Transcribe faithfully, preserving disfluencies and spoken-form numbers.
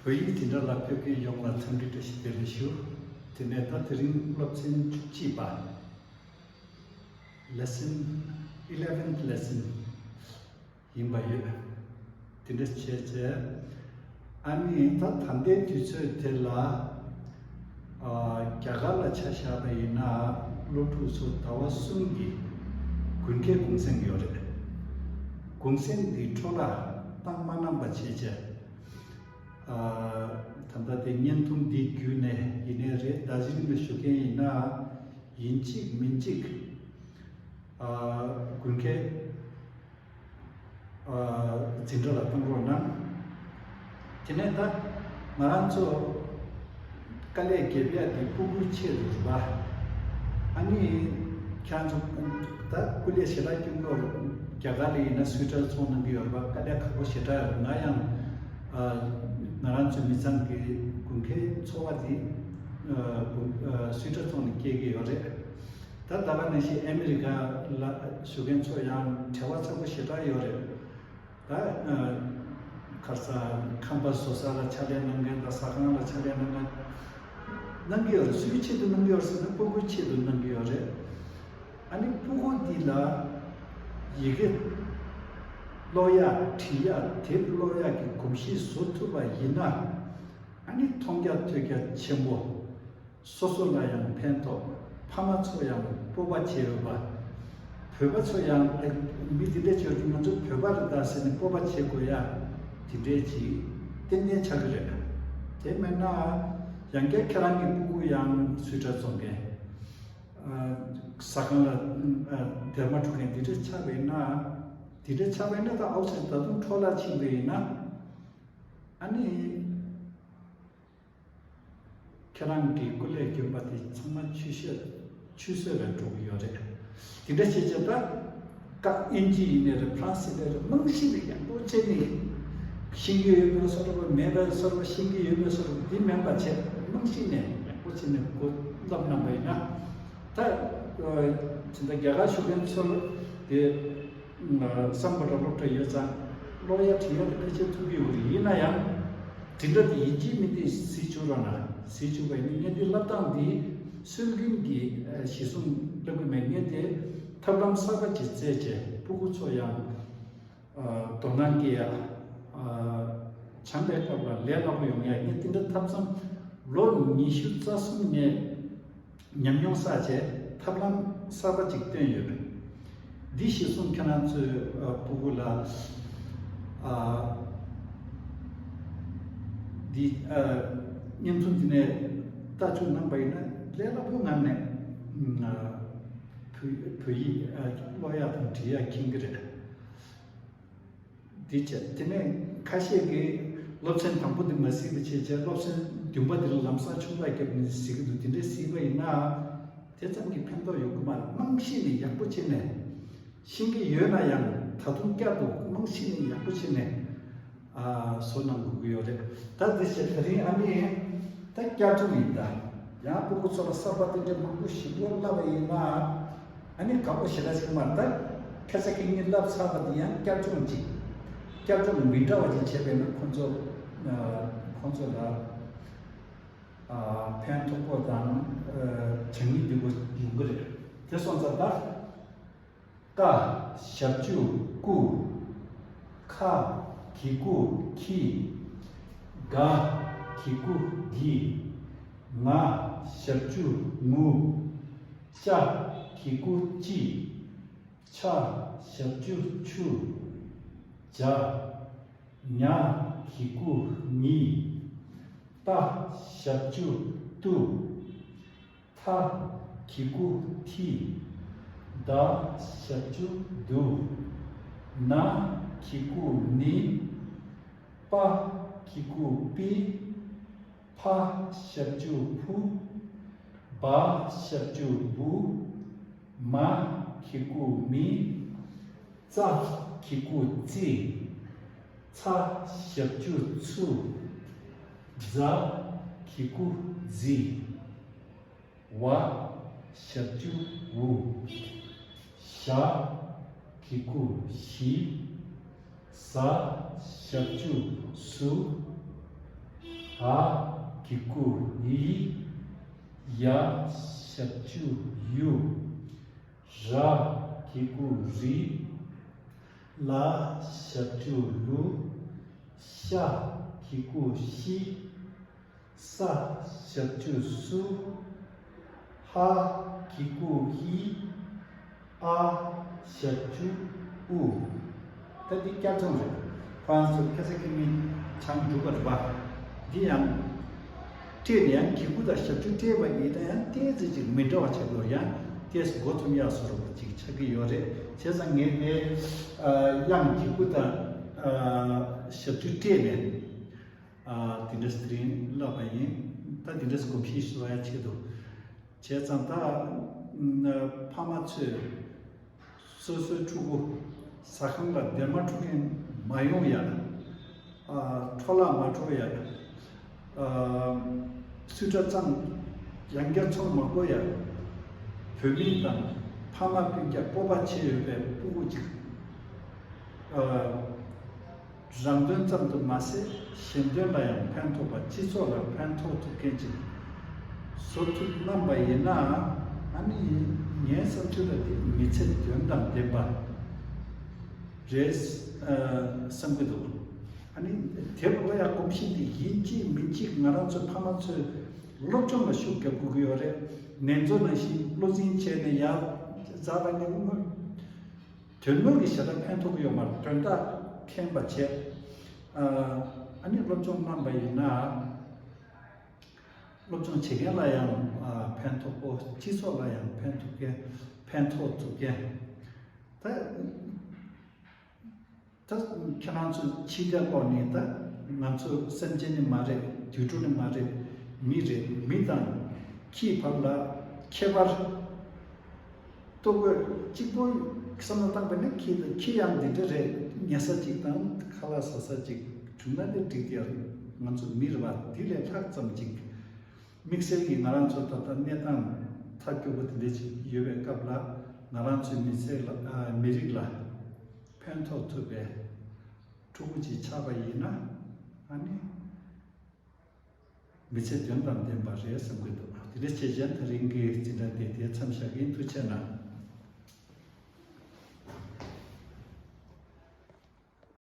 བོད་ཡིག་འཛིན་གྲྭ་ལ་ཕེབས་མཁན་ཡོངས་ལ་འཚམས་འདྲི་བཀྲ་ཤིས་བདེ་ལེགས་ཞུ། དེ་ནས་ད་དེ་རིང་སློབ་ཚན་བཅུ་གཅིག་པ། Lesson eleventh lesson ཡིན་པ་ཡོད། དེ་འདྲ་བྱས་བྱས། ཨ་ནི་ད་ད་ལྟའི་དུས་ཚོད་དེ་ལ། ཨ། རྒྱ་གར་ལ་ཆ་བཞག་པ་ཡིན་ན། སློབ་ཕྲུག་ཚོ་ཟླ་བ་གསུམ་གྱི་དགུན་ཁའི་གུང་སེང་ཡོད་རེད། གུང་སེང་འདི་འཕྲོ་བརླག་བཏང་མ་གནང་པ་བྱས་བྱས། ཨ། ད་ལྟ་དེ་བརྙན་ཐུང་འདི་བརྒྱུད་ནས་ཡིན་ནའི་རེད། རྡོ་རྗེ་གླིང་ལ་བཞུགས་མཁན་ཡིན་ན་ཡིན་གཅིག་མིན་གཅིག་ཨ། དགུན་ཁའི། ཨ། འཛིན་གྲྭ་ལ་གཏོང་རོགས་གནང་། དེ་ནས་ད་ང་རང་ཚོ་དཀའ་ལས་རྒྱབ་ཡ་དེ་སྤུ་གུའི་ཆེད་དུ་རེད་པ། ཨ་ནི་ཁྱེད་རང་ཚོ་ད་སྐུ་ལས་ཞེ་དྲག་སྐྱོན་གྱི་ཡོད་རེད། རྒྱ་གར་ལ་ཡིན་ན་སུའི་ཊར་ཚོང་གནང་གི་ཡོད་རེད་པ། དཀའ་ལས་ཁག་པོ་ཞེ་དྲག་ཡོད་རེད། ང་ཡང་། ཨ། ང་རང་ཚོའི་མི་ཚང་གི་དགུན་ཁའི་འཚོ་བ་འདི། ཨ། དགུན། ཨ། སུའི་ཊར་ཚོང་ནས་སྐྱེལ་གྱི་ཡོད་རེད། ད་ད་ག་ནང་བཞིན་ཨ་མི་རི་ཀ་ལ་བཞུགས་མཁན་ཚོ་ཡང་བྲེལ་བ་ཚ་པོ་ཞེ་དྲག་ཡོད་རེད། ད། ཨ། ག་རེ་ཟ། ཁང་པ་བཟོ་ས་ལ་ཕྱག་ལས་གནང་མཁན་དང་ཟ་ཁང་ལ་ཕྱག་ལས་གནང་མཁན་གནང་གི་ཡོད་རེད། སུའི་ཆེད་དུ་གནང་གི་ཡོད་རེད་ཟེར་ན་སྤུ་གུའི་ཆེད་དུ་གནང་གི་ཡོད་རེད། ཨ་ནི་སྤུ་གུ་འདི་ལ་ཡི་གེ་ཀློག་ཡག་བྲིས་ཡག་དེབ་ཀློག་ཡག་གི་གོམས་གཤིས་བཟོ་ཐུབ་པ་ཡིན་ན། ཨ་ནི་མཐོང་རྒྱ་ཐོས་རྒྱ་ཆེན་པོ། སོ་སོ་ལ་ཡང་ཕན་ཐོགས། ཕ་མ་ཚོ་ཡང་སྤོབས་པ་བྱེད་འོས་པ། བོད་པ་ཚོ་ཡང་། ཨ། མི་དེ་འདྲ་བྱེད་དུས་ང་ཚོ་བོད་པ་རེད་ད་ཟེར་ནས་སྤོབས་པ་བྱེད་དགོས་ཡ། དེ་འདྲའི་ཅིག་ཏན་ཏན་ཆགས་ཀྱི་རེད། དེ་མིན་ན་ཡང་བསྐྱར་ཁྱེད་རང་གི་སྤུ་གུ་ཡང་སུའི་ཊར་བཙོང་མཁན། ཨ། ཟ་ཁང་ལ། ཨ། སྡེར་མ་འཁྲུ་མཁན་དེ་འདྲ་ཆགས་པ་ཡིན་ན། དེ་འདྲ་ཆགས་པ་ཡིན་ན་ད་ཨའུ་ཚེ་ད་དུང་འཕྲོ་བརླག་ཕྱིན་པ་ཡིན་ན། ཨ་ནི། ཁྱེད་རང་གི་སྐུ་ལས་བསྐྱོན་པ་དེ་ཚང་མ་ཆུད་ཟོས། ཆུད་ཟོས་ལ་འགྲོ་གི་ཡོད་རེད། དེ་འདྲ་བྱས་བྱས་ད། ཀ་ཨིན་ཇི་ཡིན་ནའི་རེད། ཧྥ་རན་སི་ཡིན་ནའི་རེད། རྨང་གཞི་ནས་ཡག་པོ་བྱས་ནས། ཤེས་ཀྱི་ཡོད་པའི་བཟོ་འདྲ་པོ། མེད་པའི་བཟོ་འདྲ་པོ། ཤེས་ཀྱི་ཡོད་པའི་བཟོ་འདྲ་པོ་འདི་མིན་པ་བྱས། རྨང་གཞི་ནས་ཡག་པོ་བྱས་ནས་འགོ་བརྩམས་གནང་པ་ཡིན་ན། ད། ཨ། ཇི་ལྟར་རྒྱ་གར་བཞུགས་མཁན་ཚོ་དེ། ཨ། བསམ་པ་འདྲ་པོ་འདྲ་ཡོད་ཙང་། ཀློག་ཡ་བྲིས་ཡ་དེ་ཕལ་ཆེར་ཐུབ་ཀྱི་ཡོད་རེད། ཡིན་ན་ཡང་། འདི་འདྲ་དེ་ཡིན་གཅིག་མིན་གཅིག་གཟིགས་བཅུག་རོགས་གནང་། གཟིགས་བཅུག་པ་ཡིན་ན། ངས་འདི་བསླབ་སྟངས་འདི་སྲོལ་རྒྱུན་གྱི། ཨ། གཞི་བཟུང་ལབ་ཀྱི་མེད། ངས་དེ་ཐབས་ལམ་གསར་པ་ཅིག་བཙལ་བྱས་སྤུ་གུ་ཚོ་ཡང་། ཨ། དོ་སྣང་སྐྱེ་ཡ། ཨ། བྱམས་པའི་སྐབས་ལ་ལས་སླ་པོ་ཡོང་ཡ། ངས་དེ་འདྲ་ཐབས་བསམ་ལོ་ཉི་ཤུ་རྩ་གསུམ་ངས་ཉམས་མྱོང་བསགས་བྱས་ཐབས་ལམ་གསར་པ་ཅིག་བཏོན་ཡོད་པས། འདི་གཞིར་བཟུང་ཁྱེད་རང་ཚོའི། ཨ། སྤུ་གུ་ལ། ཨ། འདི། ཨ། བརྙན་ཐུང་འདི་ནས་ལྟ་བཅུག་གནང་པ་ཡིན་ན་ལས་སླ་པོའི་ངང་ནས། ཨ། བོད། བོད་ཡིག། ཨ། ཀློག་ཡག་དང་འབྲི་ཡག་མཁྱེན་གྱི་རེད། འདི་བྱས། དེ་ནས་ཁ་ཤས་ཀྱིས་སློབ་ཚན་དང་པོ་འདི་མ་གཟིགས་པ་བྱས་བྱས། སློབ་ཚན་བདུན་པ་འདི་ལ་ལམ་སང་ཆུང་བརྡ་བརྒྱབ་ནས་གཟིགས་ཀྱི་འདུག་དེ་འདྲས་གཟིགས་པ་ཡིན་ན། དེ་ཙམ་གྱིས་ཕན་ཐོགས་ཡོང་གི་མ་རེད། རྨང་གཞི་ནས་ཡག་པོ་བྱས་ནས། ཤེས་ཀྱི་ཡོད་ན་ཡང་ད་དུང་བསྐྱར་དུ་རྨང་གཞི་ནས་ཡག་པོ་བྱས་ནས། ཨ། བཟོ་གནང་དགོས་ཀྱི་ཡོད་རེད། ད་འདི་བྱས། དེ་རིང་ཨ་ནི་ད་བསྐྱར་སྦྱོང་ཡིན་ད། ཡང་སྤུ་གུ་ཚོ་ལ་གསར་པ་དེ་འདྲས་མང་པོ་ཞིག་བསླབ་པ་ཡིན་ན། ཨ་ནི་དགའ་པོ་ཞེ་དྲག་ཞིག་མ་རེད། ད་ཁ་སང་ཁེ་ཉིན་བསླབས་ཚར་བ་དེ་ཡང་བསྐྱར་སྦྱོང་ཅིག་བསྐྱར་སྦྱོང་མི་འདྲ་བ་ཅིག་བྱས་པས་ན་ཁོང་ཚོ། ཨ། ཁོང་ཚོ་ལ། ཨ། ཕན་ཐོགས་པོ་དང་། ཨ། བྱང་མིག་ལྡན་པོ་ཡོང་གི་རེད། དེ་སོང་ཙང་ད། ཀ་ཞབས་ཀྱུ་ཀུ། ཁ་གི་གུ་ཁི། ག་གི་གུ་གི། ང་ཞབས་ཀྱུ་ངུ། ཅ་གི་གུ་ཅི། ཆ་ཞབས་ཀྱུ་ཆུ། ཇ། ཉ་གི་གུ་ཉི། ཏ་ཞབས་ཀྱུ་ཏུ། ཐ་གི་གུ་ཐི། ད་ཞབས་ཀྱུ་དུ། ན་གི་གུ་ནི། པ་གི་གུ་པི། ཕ་ཞབས་ཀྱུ་ཕུ། བ་ཞབས་ཀྱུ་བུ། མ་གི་གུ་མི། ཙ་གི་གུ་ཙི། ཚ་ཞབས་ཀྱུ་ཚུ། ཛ་གི་གུ་ཛི། ཝ་ཞབས་ཀྱུ་ཝུ། ཞ་གི་གུ་ཞི། ཟ་ཞབས་ཀྱུ་ཟུ། ག་གི་གུ་གི། ཡ་ཞབས་ཀྱུ་ཡུ། ར་གི་གུ་རི། ལ་ཞབས་ཀྱུ་ལུ། ཤ་གི་གུ་ཤི། ས་ཞབས་ཀྱུ་སུ། ཧ་གི་གུ་ཧི། ཨ་ཞབས་ཀྱུ་ཨུ། ད་འདི་བསྐྱར་སྦྱོང་རེད། ཁོ་རང་ཚོ་ཁ་སང་ཁ་ཉིན་སྦྱངས་འགྲོ་གི་རེད་པ། འདི་ཡང་སྤྲད་ནས་ཡང་གི་གུ་དང་ཞབས་ཀྱུ་སྤྲད་པ་ཡིན་ན་ཡང་ཏོག་ཙམ་ཅིག་མི་འདྲ་བ་ཆགས་ཀྱི་ཡོད། ཡང་ཏོག་ཙམ་མགོ་འཐོམ་ཡག་བཟོ་འདྲ་པོ་ཅིག་ཆགས་ཀྱི་ཡོད་རེད། བྱས་ཙང་ངས་དེ་དབྱངས་གི་གུ་དང་ཞབས་ཀྱུ་སྤྲད་ནས། ཨ། དེ་འདྲ་དེ་རིང་བསླབས་པ་ཡིན། ད་དེ་འདྲ་གོམས་གཤིས་བཟོ་ཡ་ཆེད་དུ། བྱས་ཙང་ད་ཕ་མ་ཚོས་སོ་སོའི་ཕྲུ་གུ་ཟ་ཁང་ལ་སྡེར་མ་འཁྲུ་མཁན་མ་ཡོང་ཡ། ཨ། འཕྲོ་བརླག་མ་འགྲོ་ཡ། ཨ། སུས་ཀྲ་གཙང་ཡང་བསྐྱར་ཚོང་མ་དགོས་ཡ། བོད་མི་དང་ཕ་མ་སྤུན་ཀྱག་སྤོབས་པ་བྱེད་འོས་པའི་ཕྲུ་གུ་ཅིག་ཨ། རང་དོན་ཙམ་དུ་མ་ཟད་གཞན་དོན་ལ་ཡང་ཕན་ཐོགས་པ། སྤྱི་ཚོགས་ལ་ཕན་ཐོགས་ཐུབ་མཁན་ཅིག་བཟོ་ཐུབ་གནང་པ་ཡིན་ན། ཨ་ནི་ངའི་བསམ་ཚུལ་ལ་དེ་མི་ཚེ་དོན་དང་ལྡན་པ་རེད། ཨ། བསམ་གྱི་འདུག་ཨ་ནི་དེ་ལ་ཡང་གོམས་གཤིས་འདི་ཡིན་གཅིག་མིན་གཅིག་ང་རང་ཚོའི་ཕ་མ་ཚོས་སློབ་སྦྱོང་ལ་ཤུགས་རྒྱབ་དགོས་ཀྱི་ཡོད་རེད། ནན་ཚོ་ནང་བཞིན་བློ་འཛིན་བྱས་ནས་ཡར་འཛེགས་པ་ནི་དངོས། དོན་དངོས་ཀྱི་ཞེ་དྲག་ཕན་ཐོགས་ཀྱི་ཡོད་མ་རེད། དོན་དག་མཁྱེན་པ་བྱས། ཨ། ཨ་ནི་སློབ་སྦྱོང་གནང་པ་ཡིན་ན། སློབ་སྦྱོང་བྱེད་མཁན་ལ་ཡང་ཨ་ཕན་ཐོགས་པོ། སྤྱི་ཚོགས་ལ་ཡང་ཕན་ཐོགས་མཁན། ཕན་ཐོགས་ཐུབ་མཁན། ད་ད་ཁྱེད་རང་ཚོ་ཕྱི་རྒྱལ་ལོག་ནས། ད་ང་ཚོ་སེམས་ཅན་ནི་མ་རེད། དུད་འགྲོ་ནི་མ་རེད། མི་རེད། མི་དང་ཁྱིའི་བར་ལ་ཁྱད་པར། ལྟོ་གོས་གཅིག་པོ་བསམ་བློ་བཏང་པ་ནི་ཁྱི་དང་། ཁྱི་ཡང་འདི་འདྲ་རེད། ཉལ་ས་གཅིག་དང་ཁ་ལག་ཟ་ས་གཅིག་བྱུང་ན་ནི་འགྲིག་གི་ཡོད་རེད། ང་ཚོ་མི་རེད་པ། འདི་ལས་ལྷག་ཙམ་ཅིག་དམིགས་བསལ་གྱིས་ང་རང་ཚོ་ད་ལྟ་གནས་སྟངས་ཐབས་སྐྱོ་པོ་དེ་འདྲ་ཅིག་ཡོད་པའི་སྐབས་ལ། ང་རང་ཚོའི་མི་ཚེ་ལ། ཨ། མི་རིགས་ལ་ཕན་ཐོགས་ཐུབ་པའི་ཕྲུ་གུ་ཅིག་ཆགས་པ་ཡིན་ན། ཨ་ནི། མི་ཚེ་དོན་དང་ལྡན་པ་རེད་བསམ་གྱི་འདུག་དེ་འདྲ་བྱས་བྱས་ད་རིང་གི་འཛིན་གྲྭ་འདི་དེ་མཚམས་བཞག་གི་ཡིན། ཐུགས་རྗེ་གནང་།